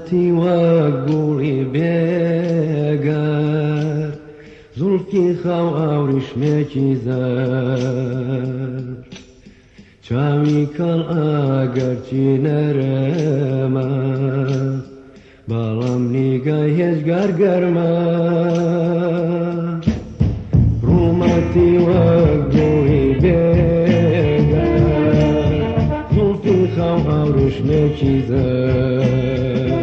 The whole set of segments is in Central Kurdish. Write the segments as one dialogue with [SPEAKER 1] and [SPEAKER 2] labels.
[SPEAKER 1] ڕوومەتی وەک گوڵی بێگەرد، زوڵفی خاو ئاوریشمێکی زەرد. چاوی کاڵ ئەگەرچی نەرمە، بەڵام نیگای هێجگار گەرمە. ڕوومەتی وەک گوڵی بێگەرد، زوڵفی خاو ئاوریشمێکی زەرد.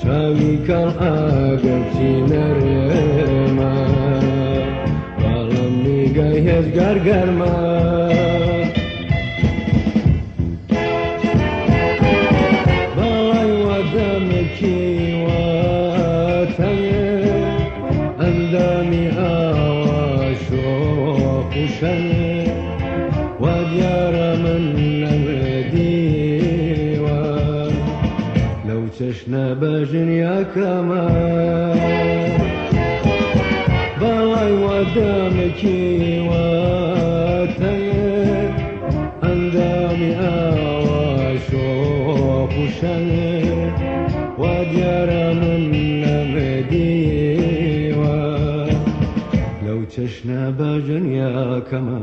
[SPEAKER 1] چاوی کاڵ ئەگەرچی نەرمە، بەڵام نیگای هێجگار گەرمە. باڵای وا دەمێکی وا تەنگ، ئەندامی ئاوا شۆخ و شەنگ، وا دیارە من نەمدیوە لەو چەشنە بەژن یا کەمە. باڵای وا دەمێکی وا تەنگ، ئەندامی ئاوا شۆخ و شەنگ، وا دیارە من نەمدیوە لەو چەشنە بەژن یا کەمە.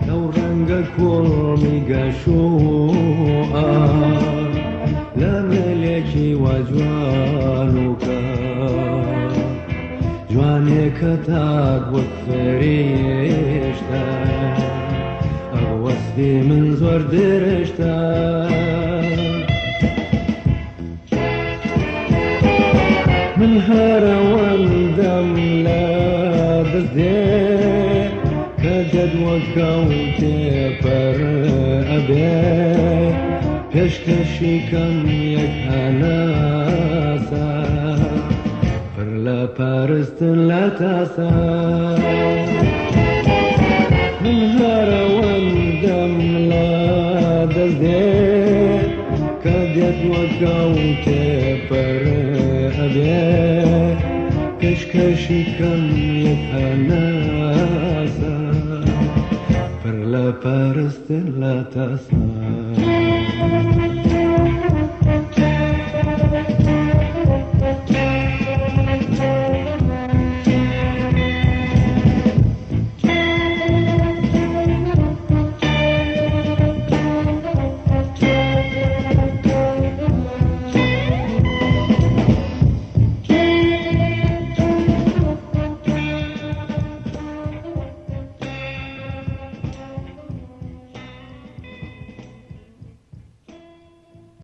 [SPEAKER 1] لەو ڕەنگە کوڵمی گەشووە لە ملێکی وا جوانوکە، جوانێکە تاک وەک فریشتە، ئەو وەسفی من زۆر درشتە. من هەرەوەندەم لە دەست دێ کە جەدوەکە و تێپەر ئەبێ، پێشکەشی کەم یەک هەناسە پڕ لە پەرستن لە تاسە. من هەرەوەندەم لە دەست دێ کە جەدوەکە و تێپەر ئەبێ، پێشکەشی کەم یەک هەناسە پڕ لە پەرستن لە تاسە.